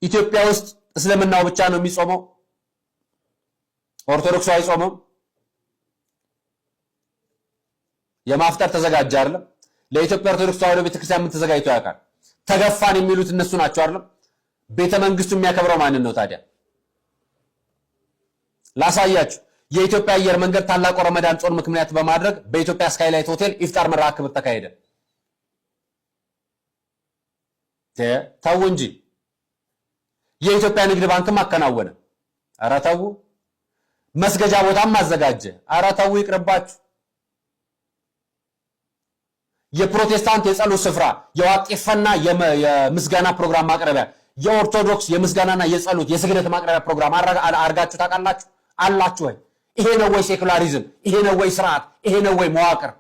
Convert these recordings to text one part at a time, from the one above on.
ኢትዮጵያ ውስጥ እስልምናው ብቻ ነው የሚጾመው፣ ኦርቶዶክሱ አይጾምም። የማፍጠር ተዘጋጀ አይደለም? ለኢትዮጵያ ኦርቶዶክስ ተዋሕዶ ቤተክርስቲያን ምን ተዘጋጅቶ ያውቃል? ተገፋን የሚሉት እነሱ ናቸው አይደለም? ቤተ መንግስቱ የሚያከብረው ማንን ነው ታዲያ? ላሳያችሁ። የኢትዮጵያ አየር መንገድ ታላቁ ረመዳን ጾም ምክንያት በማድረግ በኢትዮጵያ ስካይላይት ሆቴል ኢፍጣር መርሃ ግብር ተካሄደ። ተው እንጂ። የኢትዮጵያ ንግድ ባንክም አከናወነ። ኧረ ተው። መስገጃ ቦታም አዘጋጀ። ኧረ ተው ይቅርባችሁ። የፕሮቴስታንት የጸሎት ስፍራ፣ የዋቄፈና የምስጋና ፕሮግራም ማቅረቢያ፣ የኦርቶዶክስ የምስጋናና የጸሎት የስግደት ማቅረቢያ ፕሮግራም አርጋችሁ ታውቃላችሁ? አላችሁ ወይ? ይሄ ነው ወይ secularism? ይሄ ነው ወይ ስርዓት? ይሄ ነው ወይ መዋቅር?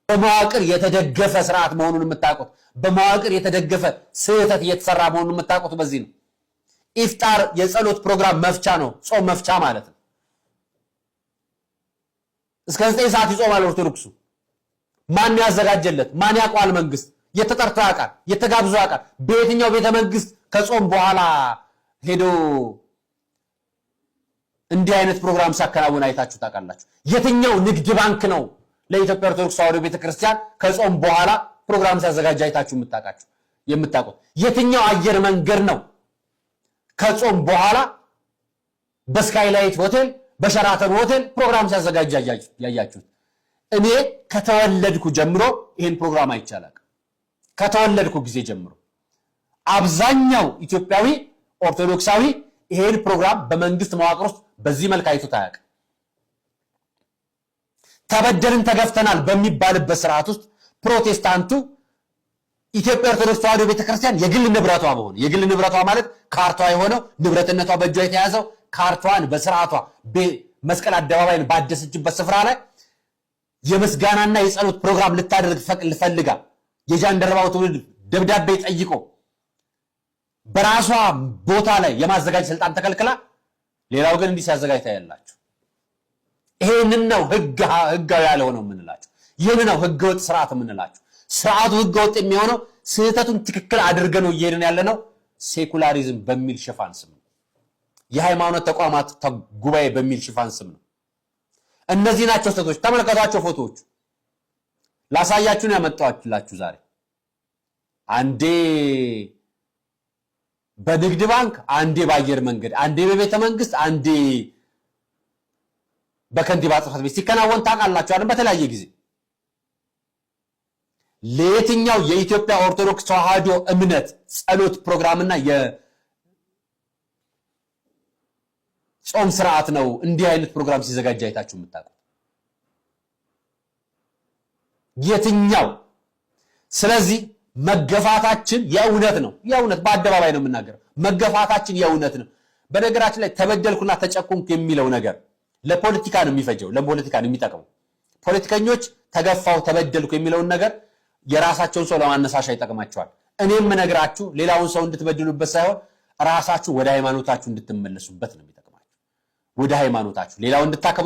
በመዋቅር የተደገፈ ስርዓት መሆኑን የምታውቁት፣ በመዋቅር የተደገፈ ስህተት እየተሰራ መሆኑን የምታውቁት በዚህ ነው። ኢፍጣር የጸሎት ፕሮግራም መፍቻ ነው፣ ጾም መፍቻ ማለት ነው። እስከ 9 ሰዓት ይጾማል ኦርቶዶክሱ። ማን ያዘጋጀለት? ማን ያውቀዋል? መንግስት የተጠርቶ ያውቃል? የተጋብዞ ያውቃል? በየትኛው ቤተ መንግስት ከጾም በኋላ ሄዶ እንዲህ አይነት ፕሮግራም ሲያከናውን አይታችሁ ታውቃላችሁ? የትኛው ንግድ ባንክ ነው ለኢትዮጵያ ኦርቶዶክስ ተዋሕዶ ቤተክርስቲያን ከጾም በኋላ ፕሮግራም ሲያዘጋጅ አይታችሁ የምታውቁት? የትኛው አየር መንገድ ነው ከጾም በኋላ በስካይላይት ሆቴል፣ በሸራተን ሆቴል ፕሮግራም ሲያዘጋጅ ያያችሁት? እኔ ከተወለድኩ ጀምሮ ይህን ፕሮግራም አይቻላል። ከተወለድኩ ጊዜ ጀምሮ አብዛኛው ኢትዮጵያዊ ኦርቶዶክሳዊ ይሄን ፕሮግራም በመንግስት መዋቅር ውስጥ በዚህ መልክ አይቶት አያውቅም። ተበደልን ተገፍተናል በሚባልበት ስርዓት ውስጥ ፕሮቴስታንቱ ኢትዮጵያ ኦርቶዶክስ ተዋሕዶ ቤተክርስቲያን የግል ንብረቷ በሆነ፣ የግል ንብረቷ ማለት ካርቷ የሆነው፣ ንብረትነቷ በእጇ የተያዘው፣ ካርቷን በስርዓቷ መስቀል አደባባይን ባደሰችበት ስፍራ ላይ የምስጋናና የጸሎት ፕሮግራም ልታደርግ ፈልጋ የጃንደረባው ትውልድ ደብዳቤ ጠይቆ በራሷ ቦታ ላይ የማዘጋጀት ስልጣን ተከልክላ፣ ሌላው ግን እንዲህ ሲያዘጋጅ ታያላችሁ። ይሄንን ነው ህጋዊ ያልሆነው የምንላችሁ። ይህን ነው ህገወጥ ስርዓት የምንላችሁ። ስርዓቱ ህገወጥ የሚሆነው ስህተቱን ትክክል አድርገን ነው እየሄድን ያለ ነው። Secularism በሚል ሽፋን ስም ነው። የሃይማኖት ተቋማት ጉባኤ በሚል ሽፋን ስም ነው። እነዚህ ናቸው ስህተቶች። ተመልከቷቸው፣ ፎቶዎቹ ላሳያችሁ ነው ያመጣኋላችሁ ዛሬ። አንዴ በንግድ ባንክ፣ አንዴ በአየር መንገድ፣ አንዴ በቤተ መንግስት፣ አንዴ በከንቲባ ጽሕፈት ቤት ሲከናወን ታውቃላችሁ አይደል? በተለያየ ጊዜ ለየትኛው የኢትዮጵያ ኦርቶዶክስ ተዋሕዶ እምነት ጸሎት ፕሮግራምና የጾም ስርዓት ነው እንዲህ አይነት ፕሮግራም ሲዘጋጅ አይታችሁ የምታውቁት? የትኛው? ስለዚህ መገፋታችን የእውነት ነው። የእውነት በአደባባይ ነው የምናገረው። መገፋታችን የእውነት ነው። በነገራችን ላይ ተበደልኩና ተጨቆንኩ የሚለው ነገር ለፖለቲካ ነው የሚፈጀው፣ ለፖለቲካ ነው የሚጠቅመው። ፖለቲከኞች ተገፋው ተበደልኩ የሚለውን ነገር የራሳቸውን ሰው ለማነሳሻ ይጠቅማቸዋል። እኔም እነግራችሁ ሌላውን ሰው እንድትበድሉበት ሳይሆን ራሳችሁ ወደ ሃይማኖታችሁ እንድትመለሱበት ነው የሚጠቅማችሁ። ወደ ሃይማኖታችሁ ሌላውን እንድታከብሩ